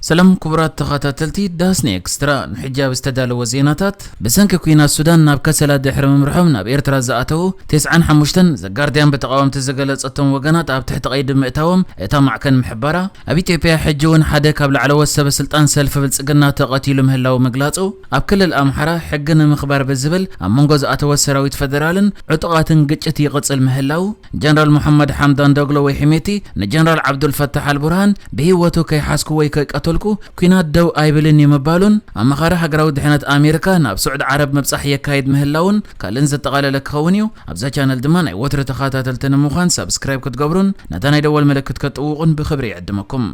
ሰላም ክቡራት ተኸታተልቲ ዳስኒ ኤክስትራ፣ ንሕጂ ኣብ ዝተዳለወ ዜናታት፣ ብሰንኪ ኲናት ሱዳን ናብ ከሰላ ድሕሪ ምምርሖም ናብ ኤርትራ ዝኣተዉ ተስዓን ሓሙሽተን ዘጋርድያን ብተቓወምቲ ዝገለጸቶም ወገናት ኣብ ትሕቲ ቀይዲ ምእታዎም እታ ማዕከን ምሕባራ፣ ኣብ ኢትዮጵያ ሕጂ እውን ሓደ ካብ ላዕለዎት ሰበ ስልጣን ሰልፊ ብልጽግና ተቐቲሉ ምህላው ምግላጹ፣ ኣብ ክልል ኣምሓራ ሕጊ ንምኽባር ብዝብል ኣብ መንጎ ዝኣተወ ሰራዊት ፈደራልን ዕጡቓትን ግጭት ይቕጽል ምህላው፣ ጀነራል መሓመድ ሓምዳን ዶግሎ ወይ ሕሜቲ ንጀነራል ዓብዱል ፈታሕ ኣልቡርሃን ብህይወቱ ከይሓዝኩ ወይ ከይቀተልኩ ኲናት ደው ኣይብልን እዩ ምባሉን፣ ኣማኻሪ ሃገራዊ ድሕነት ኣሜሪካ ናብ ስዑዲ ዓረብ ምብጻሕ የካይድ ምህላውን ካልእን ዘጠቓለለ ክኸውን እዩ። ኣብዛ ቻነል ድማ ናይ ወትሪ ተኸታተልቲ ንምዃን ሳብስክራይብ ክትገብሩን ነታ ናይ ደወል ምልክት ከጥውቑን ብኽብሪ ይዕድመኩም።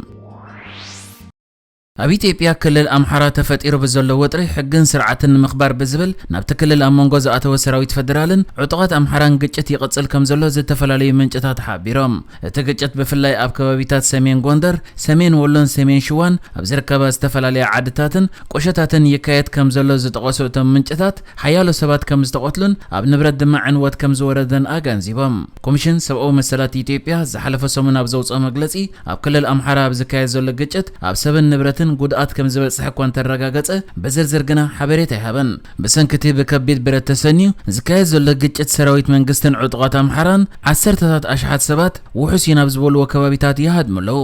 ኣብ ኢትዮጵያ ክልል ኣምሓራ ተፈጢሩ ብዘሎ ወጥሪ ሕግን ስርዓትን ንምኽባር ብዝብል ናብቲ ክልል ኣብ መንጎ ዝኣተወ ሰራዊት ፈደራልን ዕጡቓት ኣምሓራን ግጭት ይቕጽል ከም ዘሎ ዝተፈላለዩ ምንጭታት ሓቢሮም። እቲ ግጭት ብፍላይ ኣብ ከባቢታት ሰሜን ጎንደር፣ ሰሜን ወሎን ሰሜን ሽዋን ኣብ ዝርከባ ዝተፈላለያ ዓድታትን ቁሸታትን ይካየድ ከም ዘሎ ዝጠቐሱ እቶም ምንጭታት፣ ሓያሎ ሰባት ከም ዝተቐትሉን ኣብ ንብረት ድማ ዕንወት ከም ዝወረደን ኣገንዚቦም። ኮሚሽን ሰብኣዊ መሰላት ኢትዮጵያ ዝሓለፈ ሰሙን ኣብ ዘውፅኦ መግለፂ፣ ኣብ ክልል ኣምሓራ ኣብ ዝካየድ ዘሎ ግጭት ኣብ ሰብን ንብረትን ጉድኣት ከም ዝበፅሐ እኳ እንተረጋገፀ፣ ብዝርዝር ግና ሓበሬታ ኣይሃበን። ብሰንኪ እቲ ብከቢድ ብረት ተሰንዩ ዝካየድ ዘሎ ግጭት፣ ሰራዊት መንግስትን ዕጡቓት ኣምሓራን ዓሰርተታት ኣሽሓት ሰባት ውሑስ እዩ ናብ ዝበልዎ ከባቢታት ይሃድሙ ኣለዉ።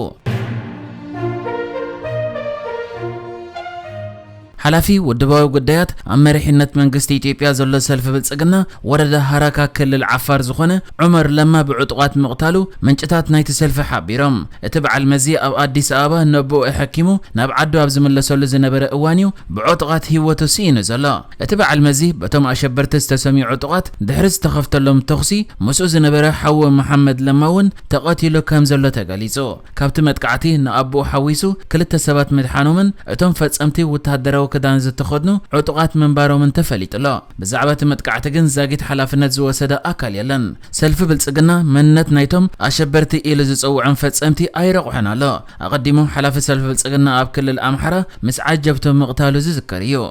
ሓላፊ ውድባዊ ጉዳያት ኣብ መሪሕነት መንግስቲ ኢትዮጵያ ዘሎ ሰልፊ ብልጽግና፣ ወረዳ ሃራካ ክልል ዓፋር ዝኾነ ዑመር ለማ ብዕጡቓት ምቕታሉ ምንጭታት ናይቲ ሰልፊ ሓቢሮም። እቲ በዓል መዚ ኣብ ኣዲስ ኣበባ ነቦኡ ኣሐኪሙ ናብ ዓዱ ኣብ ዝምለሰሉ ዝነበረ እዋን እዩ ብዕጡቓት ህይወቱ ስኢኑ ዘሎ። እቲ በዓል መዚ በቶም ኣሸበርቲ ዝተሰምዩ ዕጡቓት ድሕሪ ዝተኸፍተሎም ተኹሲ፣ ምስኡ ዝነበረ ሓዉ መሓመድ ለማ እውን ተቐቲሉ ከም ዘሎ ተገሊጹ። ካብቲ መጥቃዕቲ ንኣቦኡ ሓዊሱ ክልተ ሰባት ምድሓኖምን እቶም ፈጸምቲ ወተሃደራዊ ክዳን ዝተኸድኑ ዕጡቓት ምንባሮምን ተፈሊጡ ኣሎ። ብዛዕባ እቲ መጥቃዕቲ ግን ዛጊት ሓላፍነት ዝወሰደ ኣካል የለን። ሰልፊ ብልጽግና መንነት ናይቶም ኣሸበርቲ ኢሉ ዝጸውዖም ፈጸምቲ ኣይረቑሐን ኣሎ። ኣቐዲሙ ሓላፊ ሰልፊ ብልጽግና ኣብ ክልል ኣምሓራ ምስ ዓጀብቱ ምቕታሉ ዝዝከር እዩ።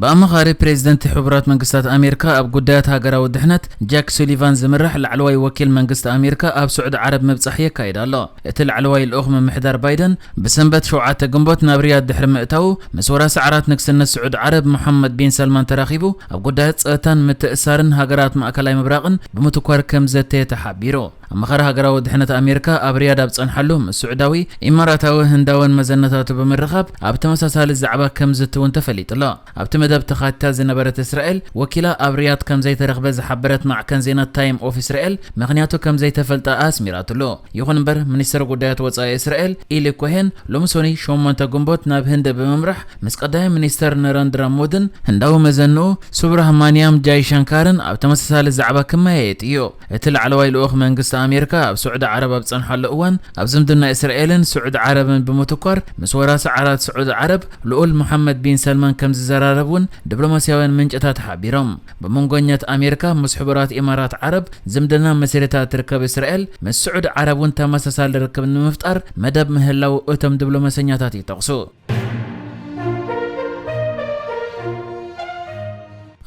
ብኣማኻሪ ፕሬዚደንት ሕቡራት መንግስታት ኣሜሪካ ኣብ ጉዳያት ሃገራዊ ድሕነት ጃክ ሱሊቫን ዝምራሕ ላዕለዋይ ወኪል መንግስቲ ኣሜሪካ ኣብ ስዑዲ ዓረብ ምብጻሕ የካይድ ኣሎ። እቲ ላዕለዋይ ልኡኽ ምምሕዳር ባይደን ብሰንበት ሸውዓተ ግንቦት ናብ ሪያድ ድሕሪ ምእታዉ፣ ምስ ወራሲ ዓራት ንግስነት ስዑዲ ዓረብ መሓመድ ቢን ሰልማን ተራኺቡ ኣብ ጉዳያት ጸጥታን ምትእስሳርን ሃገራት ማእከላይ ምብራቕን ብምትኳር ከም ዘተየ ተሓቢሩ። ኣማኻሪ ሃገራዊ ድሕነት ኣሜሪካ ኣብ ሪያድ ኣብ ጸንሓሉ፣ ምስ ስዑዳዊ፣ ኢማራታዊ፣ ህንዳውን መዘነታቱ ብምርኻብ፣ ኣብ ተመሳሳሊ ዛዕባ ከም ዝትውን ተፈሊጡ ኣሎ። ኣብቲ መደብ ተኻቲታ ዝነበረት እስራኤል፣ ወኪላ ኣብ ሪያድ ከም ዘይተረኽበ ዝሓበረት ማዕከን ዜና ታይም ኦፍ እስራኤል፣ ምኽንያቱ ከም ዘይተፈልጠ ኣስሚራትሉ። ይኹን እምበር፣ ሚኒስትር ጉዳያት ወጻኢ እስራኤል፣ ኢሊ ኮሄን፣ ሎሚ ሶኒ ሸሞንተ ግንቦት ናብ ህንዲ ብምምራሕ፣ ምስ ቀዳማይ ሚኒስትር ነረንድራ ሞድን ህንዳዊ መዘንኡ ሱብራህማንያም ጃይሻንካርን ኣብ ተመሳሳሊ ዛዕባ ክመያየጥ እዩ። እቲ ላዕለዋይ ልኡኽ መንግስቲ ኣሜሪካ ኣብ ስዑዲ ዓረብ ኣብ ጸንሓሉ እዋን፣ ኣብ ዝምድና እስራኤልን ስዑዲ ዓረብን ብምትኳር፣ ምስ ወራሲ ዓራት ስዑዲ ዓረብ ልኡል መሓመድ ቢን ሰልማን ከም ዝዘራረብ እውን ዲፕሎማስያውያን ምንጭታት ሓቢሮም። ብመንጎኛት ኣሜሪካ ምስ ሕቡራት ኢማራት ዓረብ ዝምድና መስሪታ እትርከብ እስራኤል፣ ምስ ስዑዲ ዓረብ እውን ተመሳሳሊ ርክብ ንምፍጣር መደብ ምህላው እቶም ዲፕሎማሰኛታት ይጠቕሱ።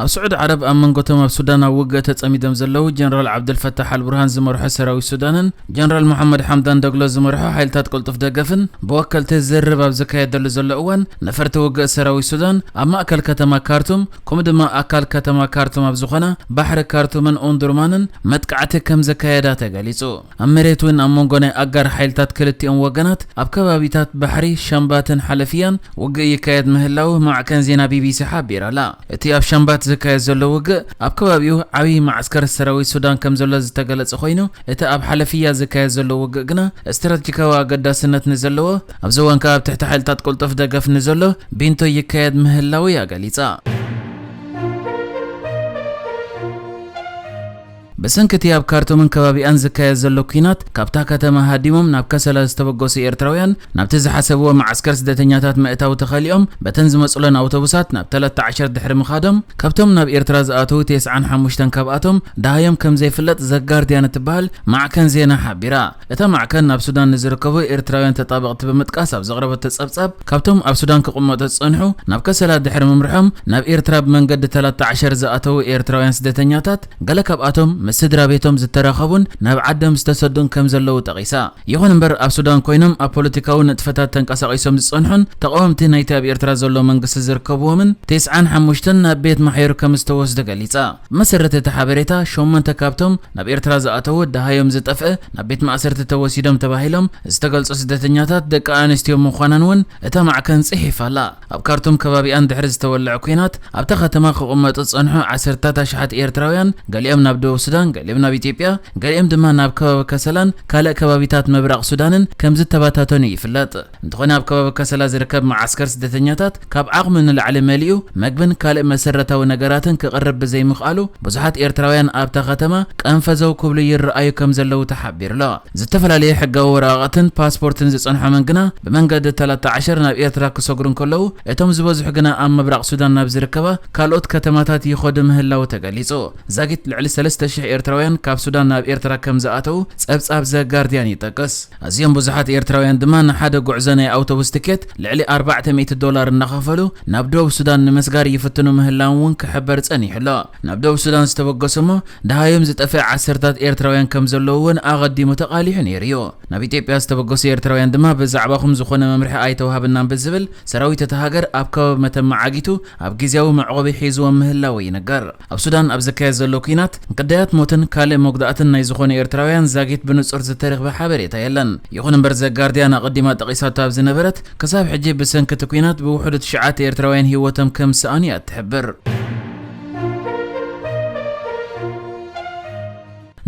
ኣብ ስዑዲ ዓረብ ኣብ መንጎቶም ኣብ ሱዳን ኣብ ውግእ ተጸሚዶም ዘለዉ ጀነራል ዓብደልፈታሕ ኣልቡርሃን ዝመርሖ ሰራዊት ሱዳንን ጀነራል መሓመድ ሓምዳን ደግሎ ዝመርሖ ሓይልታት ቅልጡፍ ደገፍን ብወከልቲ ዝርርብ ኣብ ዝካየደሉ ዘሎ እዋን፣ ነፈርቲ ውግእ ሰራዊት ሱዳን ኣብ ማእከል ከተማ ካርቱም፣ ከምኡ ድማ ኣካል ከተማ ካርቱም ኣብ ዝኾና ባሕሪ ካርቱምን ኡምዱርማንን መጥቃዕቲ ከም ዘካየዳ ተገሊጹ። ኣብ መሬት እውን ኣብ መንጎ ናይ ኣጋር ሓይልታት ክልቲኦም ወገናት ኣብ ከባቢታት ባሕሪ ሸምባትን ሓለፍያን ውግእ ይካየድ ምህላው ማዕከን ዜና ቢቢሲ ሓቢራ ኣላ። እቲ ኣብ ሸምባት ዝካየድ ዘሎ ውግእ ኣብ ከባቢኡ ዓብዪ መዓስከር ሰራዊት ሱዳን ከም ዘሎ ዝተገለጸ ኮይኑ፣ እቲ ኣብ ሓለፍያ ዝካየድ ዘሎ ውግእ ግና ስትራቴጂካዊ ኣገዳስነት ንዘለዎ፣ ኣብዚ እዋን ከኣ ኣብ ትሕቲ ሓይልታት ቅልጡፍ ደገፍ ንዘሎ ቢንቶ ይካየድ ምህላው እያ ገሊጻ። ብሰንኪ እቲ ኣብ ካርቱምን ከባቢኣን ዝካየድ ዘሎ ኲናት፣ ካብታ ከተማ ሃዲሞም ናብ ከሰላ ዝተበገሱ ኤርትራውያን፣ ናብቲ ዝሓሰብዎ መዓስከር ስደተኛታት ምእታው ተኸሊኦም፣ በተን ዝመጹለን ኣውቶቡሳት ናብ ተለተ ዓሸር ድሕሪ ምኻዶም፣ ካብቶም ናብ ኤርትራ ዝኣተዉ ተስዓን ሓሙሽተን ካብኣቶም ደሃዮም ከም ዘይፍለጥ ዘጋርድያን እትበሃል ማዕከን ዜና ሓቢራ። እታ ማዕከን ናብ ሱዳን ንዝርከቡ ኤርትራውያን ተጣበቕቲ ብምጥቃስ ኣብ ዘቕረበቶ ጸብጻብ፣ ካብቶም ኣብ ሱዳን ክቕመጡ ዝጸንሑ፣ ናብ ከሰላ ድሕሪ ምምርሖም ናብ ኤርትራ ብመንገዲ ተለተ ዓሸር ዝኣተዉ ኤርትራውያን ስደተኛታት፣ ገለ ካብኣቶም ምስ ስድራ ቤቶም ዝተራኸቡን ናብ ዓዶም ዝተሰዱን ከም ዘለዉ ጠቒሳ። ይኹን እምበር፣ ኣብ ሱዳን ኮይኖም ኣብ ፖለቲካዊ ንጥፈታት ተንቀሳቒሶም ዝጸንሑን ተቓወምቲ ናይቲ ኣብ ኤርትራ ዘሎ መንግስቲ ዝርከብዎምን ተስዓን ሓሙሽተን ናብ ቤት ማሕዩር ከም ዝተወስዱ ገሊጻ። ብመሰረት እቲ ሓበሬታ፣ ሸሞንተ ካብቶም ናብ ኤርትራ ዝኣተዉ ደሃዮም ዝጠፍአ ናብ ቤት ማእሰርቲ ተወሲዶም ተባሂሎም ዝተገልጹ ስደተኛታት ደቂ ኣንስትዮ ምዃነን እውን እታ ማዕከን ጽሒፋ ኣላ። ኣብ ካርቱም ከባቢኣን ድሕሪ ዝተወልዐ ኲናት ኣብታ ከተማ ክቕመጡ ዝጸንሑ ዓሰርታት ኣሽሓት ኤርትራውያን፣ ገሊኦም ናብ ደቡብ ሱዳን፣ ገሊኦም ናብ ኢትዮጵያ፣ ገሊኦም ድማ ናብ ከባቢ ከሰላን ካልእ ከባቢታት ምብራቕ ሱዳንን ከም ዝተበታተኑ ይፍለጥ። እንተኾነ፣ ኣብ ከባቢ ከሰላ ዝርከብ መዓስከር ስደተኛታት ካብ ዓቕሚ ንላዕሊ መሊኡ፣ መግብን ካልእ መሰረታዊ ነገራትን ክቕርብ ብዘይምኽኣሉ፣ ብዙሓት ኤርትራውያን ኣብታ ከተማ ቀንፈዘው ክብሉ ይረኣዩ ከም ዘለዉ ተሓቢሩ ኣሎ። ዝተፈላለየ ሕጋዊ ወረቓቕትን ፓስፖርትን ዝጸንሖምን ግና ብመንገዲ ተላታ ዓሸር ናብ ኤርትራ ክሰግሩ እንከለዉ፣ እቶም ዝበዝሑ ግና ኣብ ምብራቕ ሱዳን ናብ ዝርከባ ካልኦት ከተማታት ይኸዱ ምህላዉ ተገሊጹ። ዛጊት ልዕሊ ሰለስተ ሽሕ ኤርትራውያን ካብ ሱዳን ናብ ኤርትራ ከም ዝኣተዉ ጸብጻብ ዘ ጋርዲያን ይጠቅስ። ኣዝዮም ብዙሓት ኤርትራውያን ድማ ንሓደ ጉዕዞ ናይ ኣውቶቡስ ትኬት ልዕሊ ኣርባዕተ ሚእቲ ዶላር እናኸፈሉ ናብ ደቡብ ሱዳን ንምስጋር ይፍትኑ ምህላዎም እውን ክሕበር ጸኒሑ ኣሎ። ናብ ደቡብ ሱዳን ዝተበገሱ እሞ ደሃዮም ዝጠፍአ ዓሰርታት ኤርትራውያን ከም ዘለዉ እውን ኣቐዲሙ ተቓሊሑ ነይሩ እዩ። ናብ ኢትዮጵያ ዝተበገሱ ኤርትራውያን ድማ ብዛዕባኹም ዝኾነ መምርሒ ኣይተዋህበናን ብዝብል ሰራዊት እታ ሃገር ኣብ ከባቢ መተማ ዓጊቱ ኣብ ግዝያዊ መዕቆቢ ሒዝዎም ምህላዉ ይንገር። ኣብ ሱዳን ኣብ ዝካየድ ዘሎ ኲናት ግዳያት ሞትን ካልእ መጉዳእትን ናይ ዝኾኑ ኤርትራውያን ዛጊት ብንጹር ዝተረኽበ ሓበሬታ የለን። ይኹን እምበር ዘጋርዲያን ኣቐዲማ ጠቒሳቶ ኣብ ዝነበረት ክሳብ ሕጂ ብሰንኪ እቲ ኲናት ብውሕዱ ትሽዓተ ኤርትራውያን ህይወቶም ከም ዝሰኣኑ እያ እትሕብር።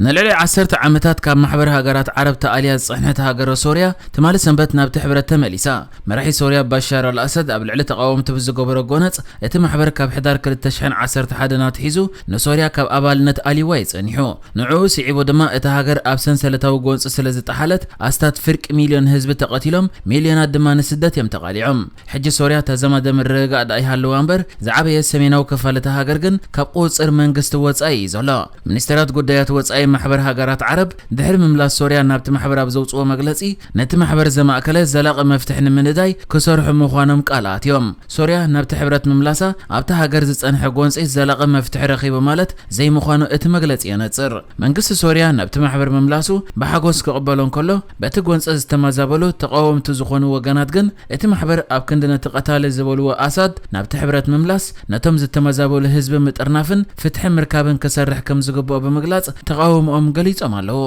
ንልዕሊ ዓሰርተ ዓመታት ካብ ማሕበር ሃገራት ዓረብ ተኣልያ ዝጸንሐት ሃገረ ሶርያ ትማሊ ሰንበት ናብቲ ሕብረት ተመሊሳ። መራሒ ሶርያ ባሻር ኣልኣሰድ ኣብ ልዕሊ ተቓወምቲ ብዝገበሮ ጎነጽ እቲ ማሕበር ካብ ሕዳር ክልተ ሽሕን ዓሰርተ ሓደን ኣትሒዙ ንሶርያ ካብ ኣባልነት ኣልይዋ እዩ ጸኒሑ። ንዕኡ ስዒቡ ድማ እታ ሃገር ኣብ ሰንሰለታዊ ጎንጺ ስለ ዝጠሓለት ኣስታት ፍርቂ ሚልዮን ህዝቢ ተቐቲሎም፣ ሚልዮናት ድማ ንስደት እዮም ተቓሊዖም። ሕጂ ሶርያ ተዛማዲ ምርግጋእ ደኣ ይሃልዋ እምበር ዝዓበየ ሰሜናዊ ክፋል እታ ሃገር ግን ካብ ቁጽጽር መንግስቲ ወጻኢ እዩ ዘሎ። ሚኒስተራት ጉዳያት ወጻኢ ማሕበር ሃገራት ዓረብ ድሕሪ ምምላስ ሶርያ ናብቲ ማሕበር ኣብ ዘውጽዎ መግለጺ ነቲ ማሕበር ዘማእከለ ዘላቒ መፍትሒ ንምንዳይ ክሰርሑ ምዃኖም ቃል ኣትዮም። ሶርያ ናብቲ ሕብረት ምምላሳ ኣብታ ሃገር ዝጸንሐ ጎንጺ ዘላቒ መፍትሒ ረኺቡ ማለት ዘይምዃኑ እቲ መግለጺ የነጽር። መንግስቲ ሶርያ ናብቲ ማሕበር ምምላሱ ብሓጎስ ክቕበሎ እንከሎ፣ በቲ ጎንጺ ዝተመዛበሉ ተቓወምቲ ዝኾኑ ወገናት ግን እቲ ማሕበር ኣብ ክንዲ ነቲ ቀታሊ ዝበልዎ ኣሳድ ናብቲ ሕብረት ምምላስ ነቶም ዝተመዛበሉ ህዝቢ ምጥርናፍን ፍትሒ ምርካብን ክሰርሕ ከም ዝግብኦ ብምግላጽ ተቓውሞኦም ገሊጾም ኣለዉ።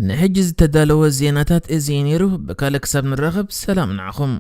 ንሕጂ ዝተዳለወ ዜናታት እዚ እዩ ነይሩ። ብካልእ ክሳብ ንራኸብ ሰላም ንዓኹም።